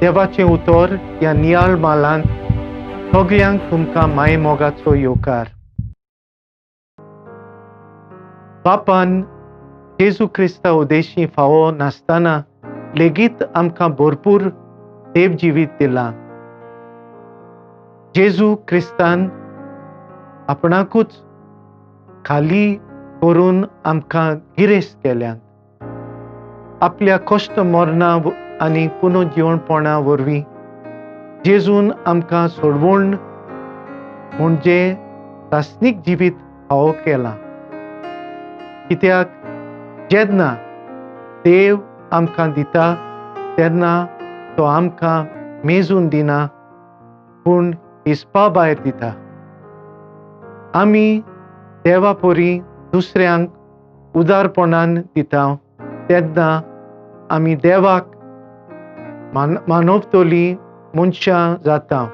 देवाचें उतर ह्या नियाळ मालांत सगल्यांक तुमकां मायेमोगाचो येवकार. बापान जेजू क्रिस्ता उदेशी फावो नासतना लेगीत आमकां भरपूर देव जिवीत दिलां. जेजू क्रिस्तान आपणाकूच खाली करून आमकां गिरेस्त केल्यात. आपल्या कश्ट मरणा आनी पुनर्जिवणपणा वरवीं जेजून आमकां सोडवण म्हणजे सासणीक जिवीत फावो केलां. कित्याक जेन्ना देव आमकां दिता तेन्ना तो आमकां मेजून दिना, पूण हिसपा भायर दिता. आमी देवा परी दुसऱ्यांक उदारपणान दिता तेन्ना आमी देवाक मानवतली मनशां जाता.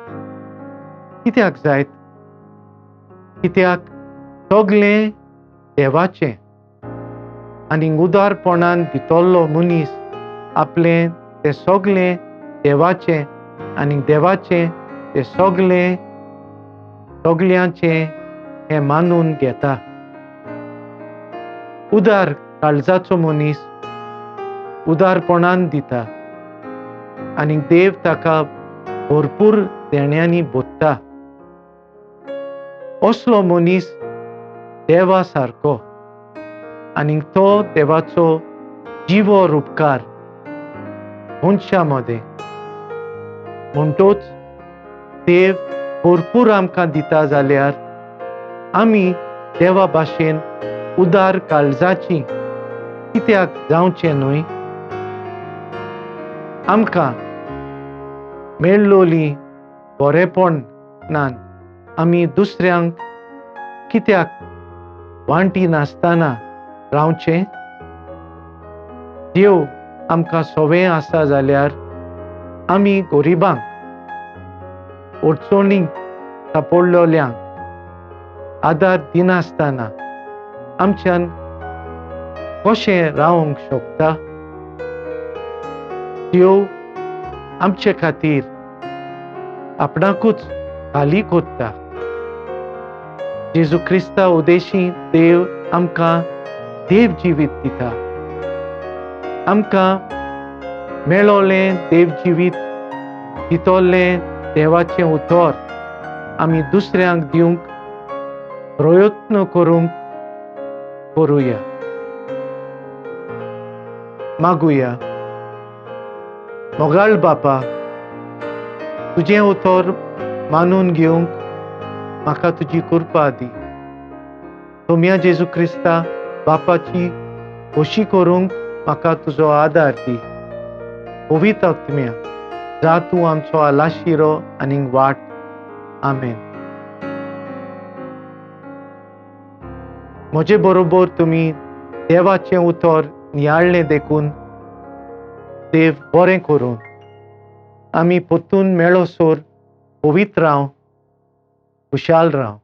कित्याक जायत? कित्याक सगलें देवाचें आनी उदारपणान दितलो मनीस आपलें तें सगलें देवाचें आनी देवाचें तें सगलें सगल्यांचें हें मानून घेता. उदार काळजाचो मनीस उदारपणान दिता आनी देव ताका भरपूर देण्यांनी भरता. असलो मनीस देवा सारको आनी तो देवाचो जिवो रुपकार मनशां मदें. म्हणटोच देव भरपूर आमकां दिता जाल्यार आमी देवा भाशेन उदार काळजाची कित्याक जावचें न्हय? आमकां मेळ्ळोली बरेपणान आमी दुसऱ्यांक कित्याक वांटी नासतना रावचें? देव आमकां सवें आसा जाल्यार आमी गरिबांक, अडचणींक सापडलेल्यांक आदार दिनासतना आमच्यान कशें रावंक शकता? देव आमचे खातीर आपणाकूच खाली कोत्ता. जेजू क्रिस्ता उदेशी देव आमकां देव जिवीत दिता. आमकां मेळोलें देव जिवीत दितलें देवाचें उतर आमी दुसऱ्यांक दिवंक प्रयत्न करूंक करुया. मागुया. मोगाळ बापा, तुजें उतर मानून घेवंक म्हाका तुजी कृपा दी. सोम्या जेजू क्रिस्ता बापाची खोशी करूंक म्हाका तुजो आदार दी. पवित्र आत्म्या, जा तूं आमचो आलाशिरो आनी वाट. आमेन. म्हजे बरोबर तुमी देवाचें उतर नियाळ्ळें देखून देव बरें करूं. आमी परतून मेळोसर पवित्र राव, खुशाल राव.